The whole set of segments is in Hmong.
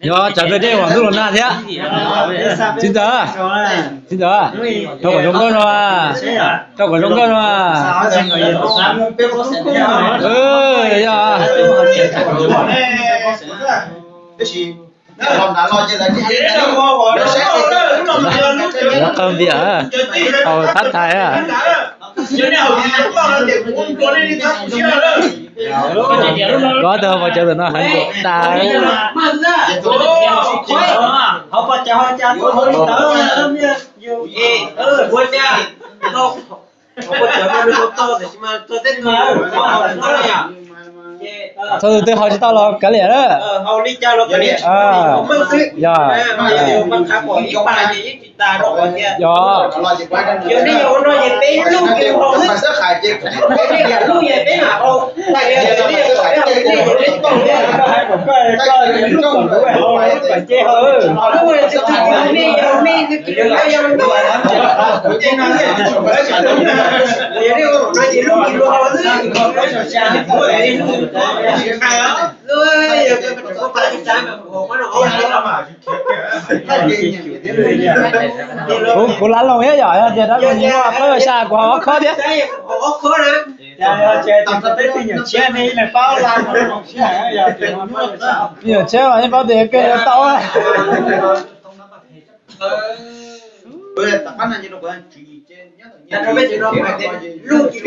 Yog tsam tawm dej vam ntuj los nag thiab. Txiv ntxawm, txiv ntxawm, rau kom zoo nkauj no, rau kom zoo nkauj no. Yog, qawg npias, haus tab thaiv. Koj tau hauv paus cawv ntawm no heev tas. Txhob tus twg haus tsis tau los kav liam na. Yog, yog, Kuv, kuv lam loos thiab yom, yog tias dab laug nyob peb xya kuv haus ob khob thiab. Me nyuam tshiab mas yeej paub tias kawg yuav tau. Lub kis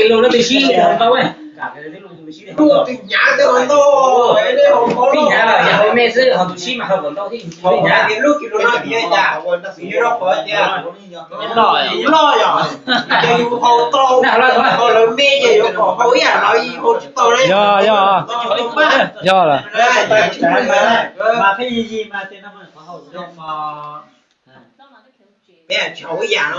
lus no twb sib tau, pib hnyav lawm yog me xwb, ho tus sib mas haus kom ntau thiab, tus sib hnyav. Lub kis lus no tias cas, yus rau qhov tias loj yom, ces yus haus tau, haus lawv me ces yuav kom haus ib yam lawv haus tsis tau li. Yog, yog, yog lawm. Peb tsis haus ib yam no.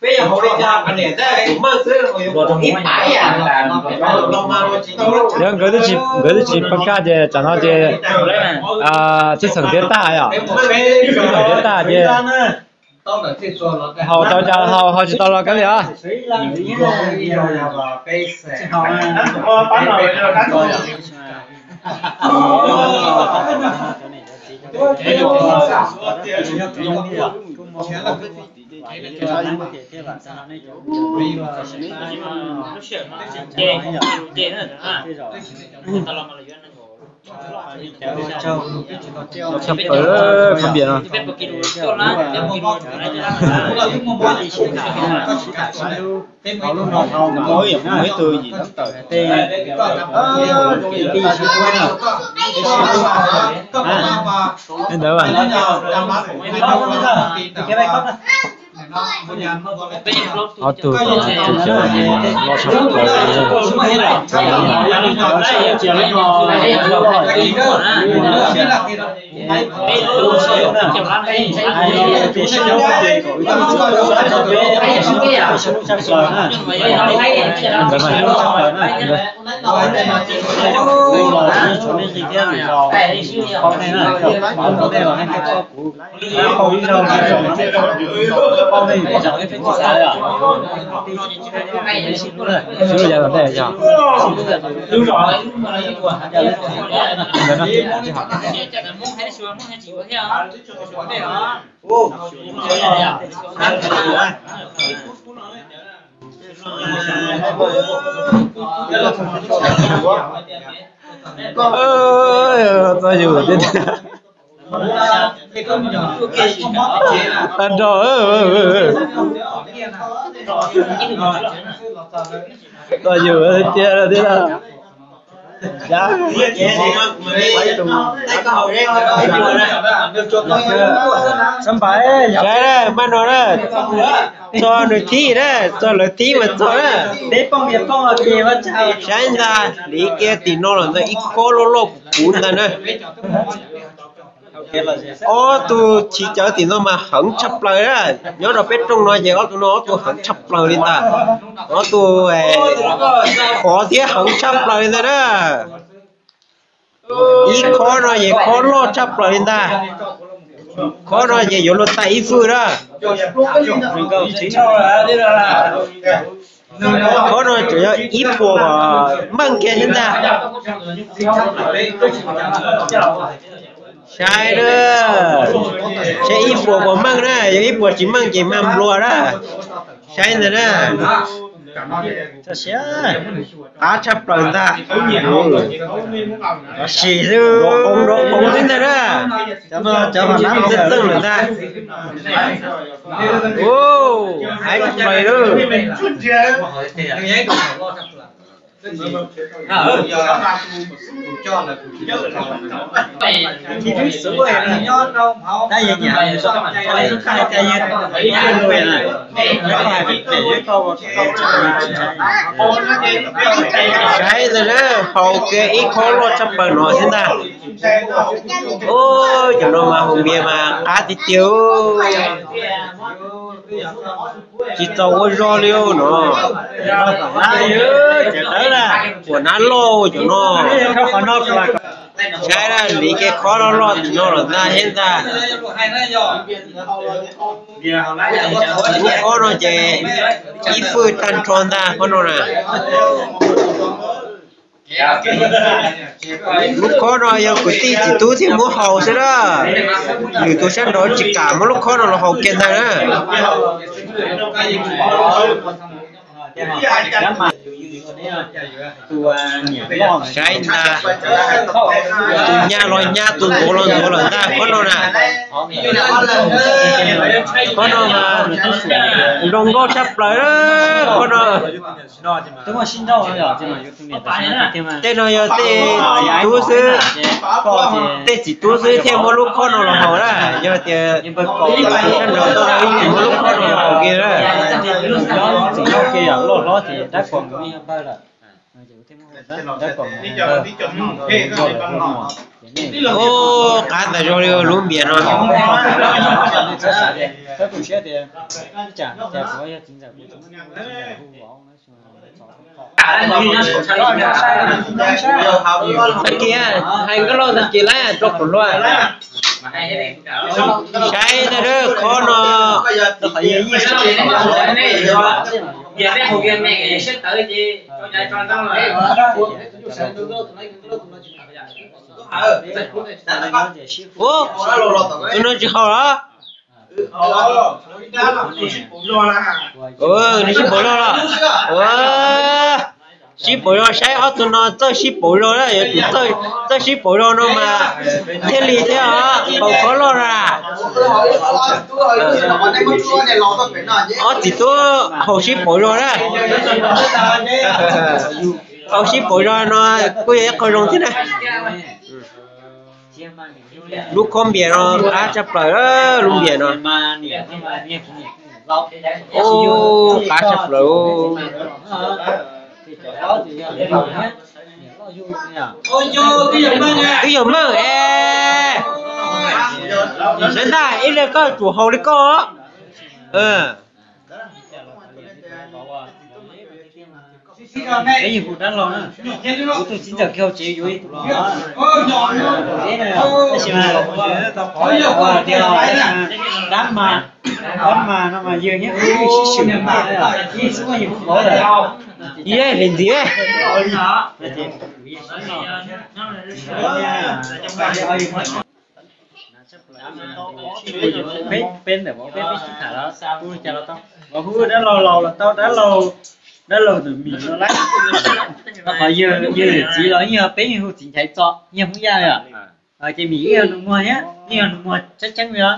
Peb yog haus li cas, yog nkawd twb tsis, nkawd twb tsis pab kaj ces tsam no ces tsheb xeem tiav tag yom, tsheb xeem tiav tag ces haus tau cas haus, haus tsis tau los kav liam. Tshaj plaws lawm khab npias no. Muaj ib tug yim tab tawm. Ntawd. Ob tug, los tshaj plaws. Txog yus tiag tiag. Tag nrho. Txog yus tiag tiag. Saib na, maj no na, txog nws thib na, txog lawv thib mas txog na. Saib ntag, hliv kiag tim no los ntawd ib khob loj loj puv puv ntag na. Ob tug chiv cawv tim no mas heev tshaj plaws na. Nyob rau peb rooj no ces ob tug no ob tug heev tshaj plaws li ntag. Ob tug khov thiab heev tshaj plaws li ntag na. Ib khob no ces khob loj tshaj plaws li ntag. Khob no ces yuav luag tag ib fwj na. Khob no tseem yog ib puas kom meej kiag thiab ntag. Saib na, saib ib puas puas meej na, yog ib puas tsis meej ces mag nplua na. Saib ntag na. Qab tshaj plaws ntag. Sim xwb, qoob xwb ntag na. Txawj txawj lawm ntag. Haib tshaj plaws lawm. Saib ntag na, haus kiag ib khob loj tshaj plaws no xwb ntag. Ub, cov no mas haus npias mas qab tiag tiag. Tsis txaus ua zog li no. Puas nab loj cov no. Saib na, hliv kiag khob loj loj tim no los ntag thiab ntag. Lub khob no ces ib fwj tag nrho ntag khob no na. Lub khob no yog kwv tij txiv tub thiaj muab haus xwb na. Lwm tus sab nraud tsis kam muab lub khob no los haus kiag ntag na. Saib ntag, tus nyab los nyab, tus ntxuav los ntxuav lawm ntag khob no na. Khob no mas nroo nkauj tshaj plaws khob no. Tej no yog tej txiv tub xwb, tej txiv tub xwb thiaj muab lub khob no los haus na. Yog tias tus sab nraud tuaj no ib txwm muab lub khob no los haus kiag na. Ub, qab tas zog li lub npias no. Tag kis, hais nkauj laus tag kis lawm rau kuv luag. Saib ntag, khob no Ub, tus no tsis haus los? Nws sib pauv zog los? Ua, sib pauv zog, saib ob tug no txawj sib pauv zog na, yuav tsum txawj sib pauv zog no mas thiaj li thiab os, pauv khob loj na. Ob txiv tub haus sib pauv zog na. Haus sib pauv zog no kuj yog ib qho zoo thiab na. Lub khob npias no qab tshaj plaws, lub npias no. Ub, qab tshaj plaws. Twb yog meej es, sawv ntag ib leeg koj tsum haus li koj. Peb yeej hu dab laug na, kuv tus txiv ntxawm kiag hauv tsev yuav ib tug los, tab sis mas tau qhov tias dab mas, dab mas no mas yawg nyob ib sib swm, ib xub yawg kuj paub lawm, yawg hais ntxiv. Peb, peb ntawm vauv peb, peb sib tham los kuv cas los tau, vauv hu dab laug laus los tau, dab laug, dab laug tus Mim no lawm. Rau qhov yawg, yawg yawm txiv los yeej yog peb yeej hu txiv Nchaiv Txos, yeej Hmoob Yaj yom. Ces Mim yeej yog nus muag thiab, yeej yog nus muag tseeb tseeb li os.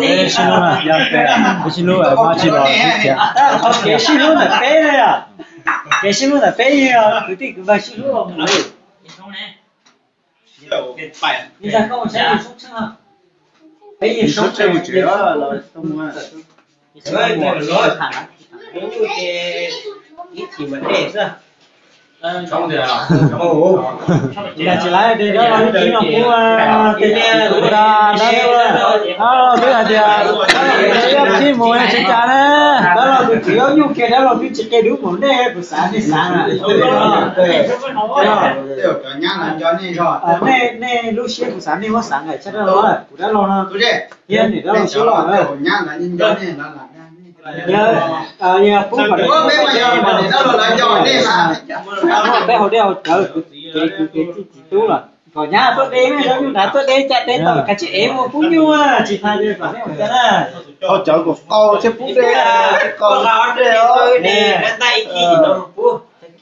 Peb sib hlub na, peb sib hlub mas tsis los sib khiav. Kev sib hlub ntawm peb na, kev sib hlub ntawm peb yog kwv tij kwv npawg sib hlub mus. Peb yeej soob tsev. Tsis laiv de dab laug ib tib no pub tej niag kuv da dab laug, dab laug twb hais tias ib tib mus tsis cas na. Dab laug tus txiv nyuj kiag, dab laug twb tsis qia dub mus, nej kuv xav nej xav na. Nej lub siab kuv xav nej muab xav nqaim tshaj dab laug, kuv dab laug no thiab niam dab laug siab los. Yog, yog pub kom peb haus dej haus cawv, kuv txiv tub los kom nyab tuaj de, nyab tuaj de, cas de tau kav tsij ev mus pub nyuj, tsis tas kom nej ua cas na. Haus cawv kom tau thiaj pub de, tsis tau de.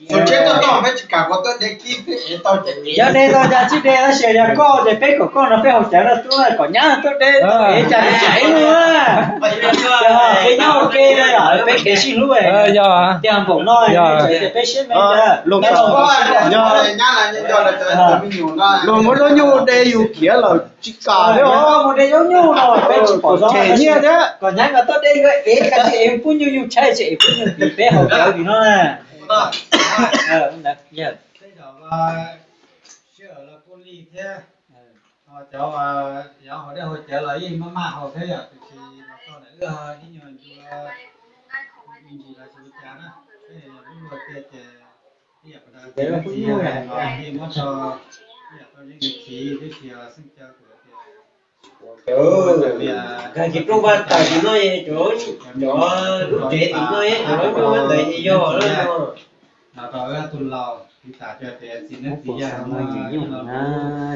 Tsheb tuaj toj peb tsis kam kom tuaj de kib, peb ev tau ces ev. Yog de tau cas tsis de, tab sis yog koj ces peb kom koj no peb haus cawv no tub, kom nyab tuaj de, ev cas tsis ev mus. Peb nyob ua ke, peb kev sib hlub tiag npaum no, peb siab me. Luag muab zaub nyuj de yus khiav lawm tsis kam thiab os. Mus de zaub nyuj no peb tsis pom zoo, them nyiaj thiab. Kom nyab nkawd tuaj de, nkawd ev, kav tsij ev pub nyuj, nyuj tshaib tsis ev pub nyuj, peb haus cawv li no na. Sij hawm los kuj lig thiab, cov yav haus dej haus cawv los yeej maj maj haus thiab yom, tiam sis los txog ntawm wb ib nyuag ntu me ntsis los tsis ua cas na, peb yog lub luag tiag ces ib yam pas das txiv, yeej muab tso, ib yam tau zeej txiv tib si xeej caw kuv tias kag kis rooj vaj tawm tim no, cov lub tsev tim no, cov lub vaj ntawd ces yog lawm no. Los rau wb tus laus txiv tas cov tias txiv neeb txiv yaig no,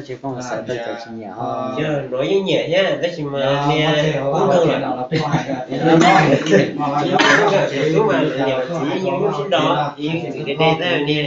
tsis pom xav tau cov tsis nyiam. Yog no yeej nyiam thiab tab sis mas niag kub nkeeg lawm. Kub mas nyiam txiv yeej lub sib nrog, txiv txiv de de tab niag